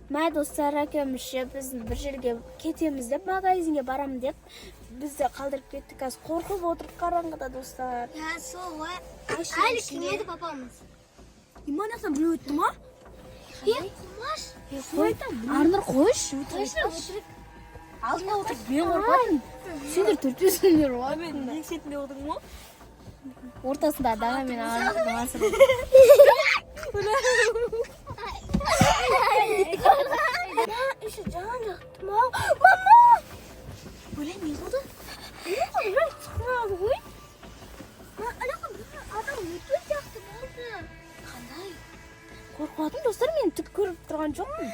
Мә, достар, әкем ше, біз бір жерге кетеміз деп, магазинге барамын деп, бізді қалдырып кетті. Қазір қорқып отырып қараңғыда, достар. Ya сол ғой. Машина Әлі ішінде. келмеді папамыз. Иман, жақтан біреу өтті ма? Е, Құмаш. Қой, Арнұр, қойшы. Қойшы, өтірік. Алдында отырып мен қорқатын. Сендер төртеусіңдер ғой. Мен ең шетінде отырмын ғой. Ортасында Дана мен Арнұрдың асыры. Еще жан жақты ма? Мама! Бөле, не болды? Біреу шықпады ғой. Ана бір адам өткен сияқты болды. Қандай? Қорқып жатырмын, достар, мен түк көріп тұрған жоқпын.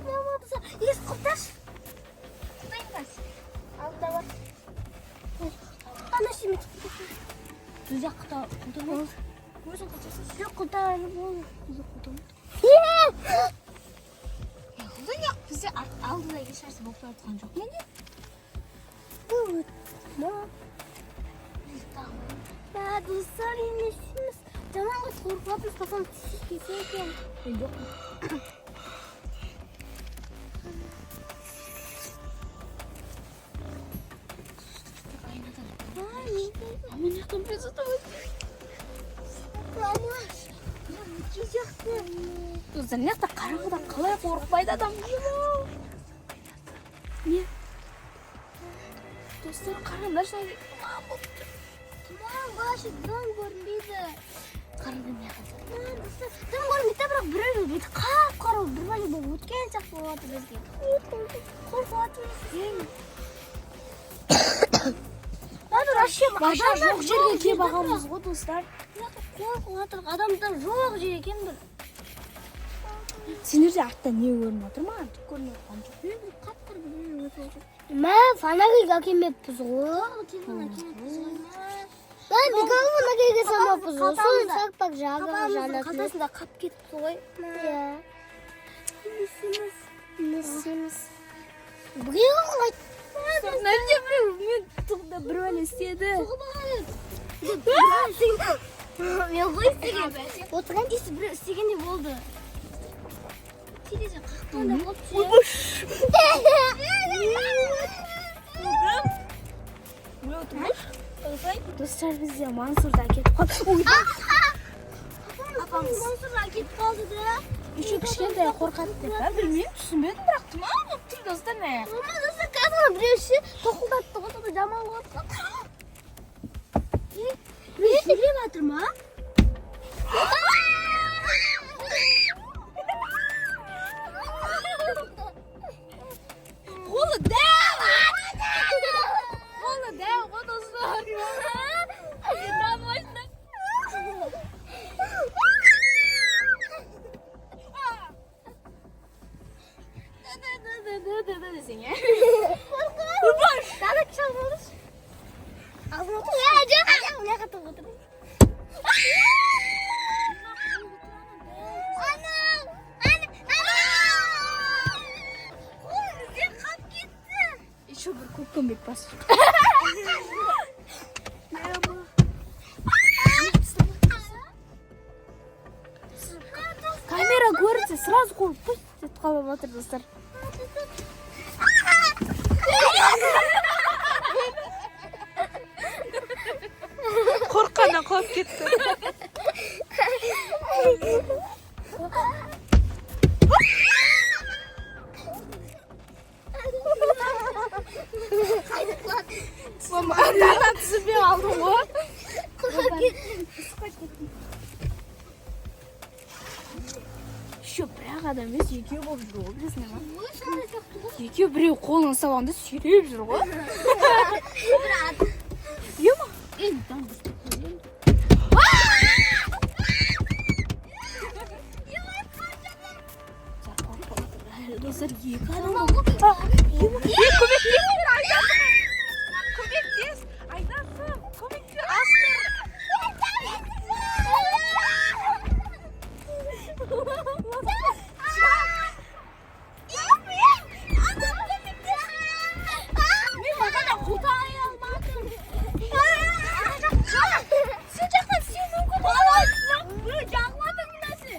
Мама, достар, есік құлыпташы. Құлыптаймыз. Алдында бар. Ана шеме. Біз жақта құлтамаймыз. Өзің құлыптайсың. Жоқ, құлыптаймын болды. Бізде құлтамайды. Е! Не қылды? Бізде алдында ешнәрсе болып жатқан жоқ. Неге? Бұл ма? Мә, достар, не істейміз? Жаман ғой, қорқып жатырмыз, папам тиіп кетсе екен. Мен жоқпын. Ай, Мына жақтан біреу заттап өтті. Мама, өткен сияқты. Достар, мына жақта қараңғыда қалай қорықпайды адам? Не? Достар, қараңдаршы, ана жерде тұман болып тұр. Тұман вообще дым көрінбейді. Қараңдар мына жақта. Мә, достар, дым көрінбейді да, бірақ біреу бүйтіп қап-қара болып, бір бәле болып өткен сияқты болып жатыр бізге. Қорқып жатырмыз. Мә, вообще Машина адамдар жоқ жерге келіп жерде алғанбыз ғой, достар. бірақ қорқып жатыр, адамдар жоқ жер екен бір. Сендерде артта не көрініп жатыр? Маған түк көрініп жатқан жоқ. Мен бір қап-қара біреу өтіп жатыр. Мә, фонарик әкелмеппіз ғой. Телефон әкелмеппіз ғой. Мә, микрофон әкелген салмаппыз ғой. Соны сақ-пақ жағы жанатын. Қалтасында қап кетіпті ғой. Иә. Не істейміз? Не істейміз? Біреу қалай? Мына жерде біреу мен тұғында бір бәле істеді. Мен ғой істеген. Отырған кезде біреу істегендей болды. Терезе қаққандай болып түседі. Біреу отырмын. Достар, бізде Мансұрды әкетіп қалды. Ой, Апамыз Мансұр әкетіп қалды да. еще кішкентай қорқады деп па, білмеймін, түсінбедім, бірақ тұман болып тұр, достар, мына. Мама, достар, қазір біреу ше тоқылдатты ғой, сонда жаман қорқып. Біреу сөйлеп жатыр ма? Қолы дәу! Қолы дәу ғой, достар. Мен танымайсың. Десең, иә? Дана, кішкене болдыш. Алдына отыр. Е, жоқ, мына жаққа отыр. Ана, ана, ана! Қолым ізден қап кетті. Еще бір көккөмбек басып. Камера көрінсе, сразу қол пусть етіп қалып жатыр, достар. Қорыққаннан құлап кетті. Қайда құлады? Мама, Дана, түсінбей қалдым ғой. Құлап кеттім. Еще бір-ақ адам емес, екеу болып жүр ғой, білесіңдер ма? Ой, сондай сияқты ғой. Екеу, біреу қолын ұстап алғанда сүйреп жүр ғой. Бір ат. Ема. Ей, там біз. Достар, екі адам болып. Е, көмектесіңдер, Айдасым. Көмектес, Айдасым, көмектес, астыр. Мен бағана құлтай алмадым. Сен жақтан істеуі мүмкін. Біреу жағып жатыр мынасы.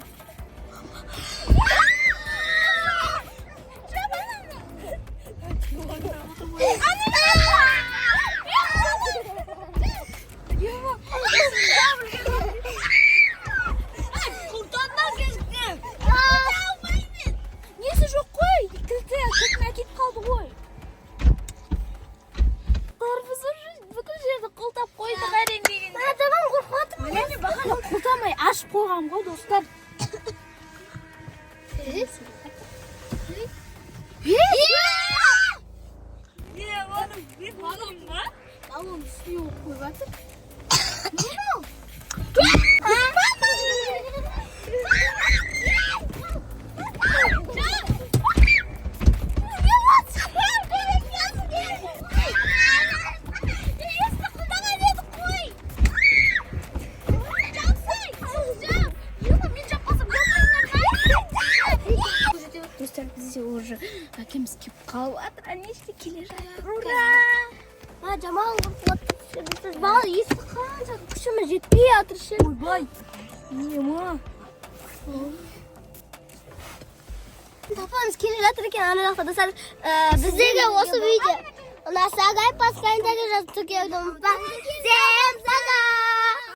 Достар, бізде уже әкеміз келіп қалып жатыр, әне келе жатыр, ура! Мә, жаман қорқып. Маған есік қанша күшіміз жетпей жатыр ше. Ойбай. Ема. Папамыз келе жатыр екен ана жақта, достар. Біздегі осы видео ұнаса, лайк басып, комментарий жазып, тіркелуді ұмытпа. Всем пока!